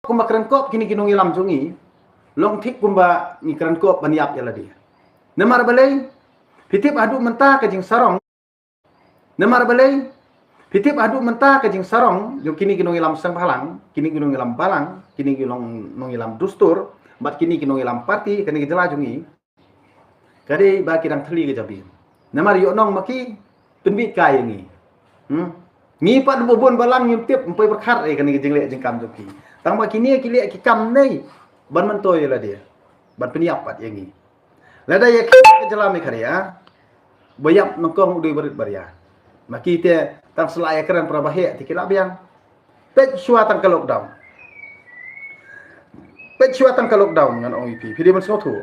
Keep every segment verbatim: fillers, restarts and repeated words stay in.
kumba kren kop kine ki nongïalam jong ngi, long thik kumba ngi kren kop ban ïap ïa lade. Namar balei? Phi tip haduh mynta ka jingsarong. Namar balei? Phi tip haduh mynta ka jingsarong jong kine ki nongïalam seng bhalang, kine ki nongïalam balang, kine ki nong nongïalam dustur, bad kine ki nongïalam party, kane ka jylla jong ngi. Ka dei ba ki dang thli ka jabi. Namar ïoh nong ma ki pynbit kai ïa ngi. Hmm? Ngi pat bun balang ngim tip, ym poi pyrkhat ïa kane ka jingleh jingkam jong ki. Tang ba kine ki leh ki kam nei ban myntoi ïa lade, ban pynïap pat ïa ngi. Lada ïa ki ka jylla Meghalaya ba ïap nyngkong u dei barit baria. Ma ki te tang sla ïa kren para baheh te ki la biang. Peit shuwa tang ka lockdown. Peit shuwa tang ka lockdown ngan ong ïa phi. Phi dei ban sngewthuh.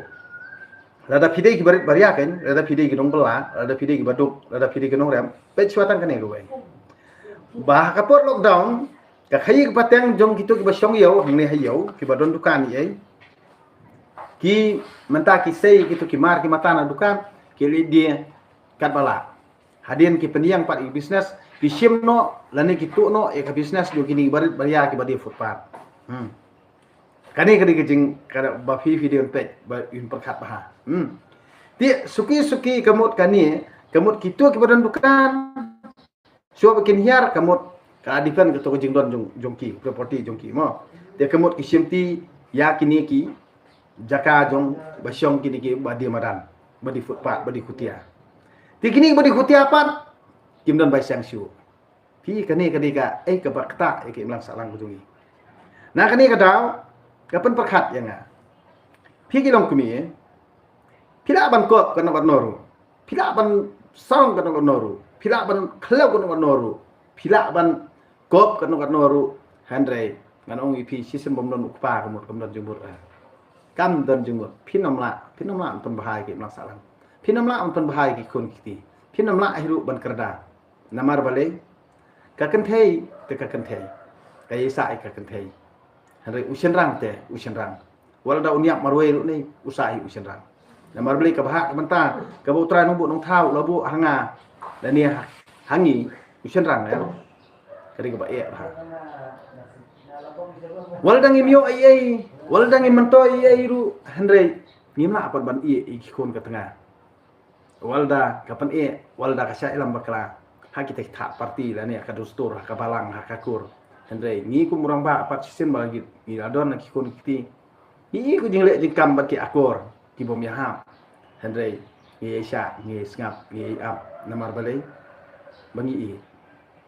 Lada phi dei ki barit baria kein, lada phi dei ki nongbylla, lada phi dei ki baduk, lada phi dei ki nongrem. Peit shuwa tang kane kawei. Ba ha ka por lockdown, ka khaïi ka pateng jong kito kiba shong ïew hangne ha ïew, kiba don dukan ïa ei. Ki mynta ki sei kito ki mar ki mata na dukan, ki leit die katba lah. Hadien ki pynïeng pat ïa ki business, ki shim noh lane ki tuh noh ïa ka business jong kine ki barit baria kiba die footpath. Hmm. Kane ka dei ka jing, ka dei ba phi phi dei ban peit, ba phin pyrkhat bha. Hmm. Te suki suki ka mut kane, ka mut kito kiba don dukan, shuwa ba kin hiar ka mut ka depend kato ka jingdon jong, jong ki, property jong ki mo. Te ka mut ki shim ti ïa kine ki jaka jong ba shong kine kiba die madan, ba die footpath, ba die khutia. Te kine ba die khutia pat kim don bai seng shuh. Phi, kane ka dei ka, eh, kaba ktah ïa ka imlang sahlang ka jong ngi. Na kane ka daw, ka pynpyrkhat ïa nga. Phi ki longkmie, phi lah ban kop katno katno ruh. Phi lah ban sarong katno katno ruh. Phi lah ban khlaw katno katno ruh. Phi lah ban kop katno katno ruh. Hynrei ngan ong ïa phi, shisien bym don u kpa ka mut kam don jingmut. Kam don jingmut. Phin ym lah, phin ym lah ban pynbha ïa ka imlang sahlang. Phin ym lah ban pynbha ïa ki khun ki kti. Phin ym lah hi ruh ban kyrda. Namar balei? Ka kynthei te ka kynthei, ka ïa sah ïa ka kynthei. Hynrei u shynrang te u shynrang. Wat la da un ïap marwei ruh ne, u sah hi u shynrang. Namar balei? Ka bhah ka bynta kaba U Trai Nongbuh Nongthaw u la buh ha nga lane ha, ha ngi, u shynrang, ïa. Ka dei kaba eh bha. Wat la da ngim ïoh ei ei, wat la da ngim myntoi ei ei ruh, hynrei ngim lah pat ban ïeh ïa ki khun ka tnga. Wat la da ka pyneh, wat la da ka shah ïalam bakla ha kita ki thah party lane ha ka dustur, ha ka balang, ha ka kur. Hynrei ngi kum u rangbah pat, shisien ba la git, ngi la don la ki khun ki kti, ngi ïoh ka jingleh jingkam bad ki akor ki bym ïahap. Hynrei ngi ïa shah, ngi ïa sngap, ngi ïa ap. Namar balei? Ba ngi ïeit.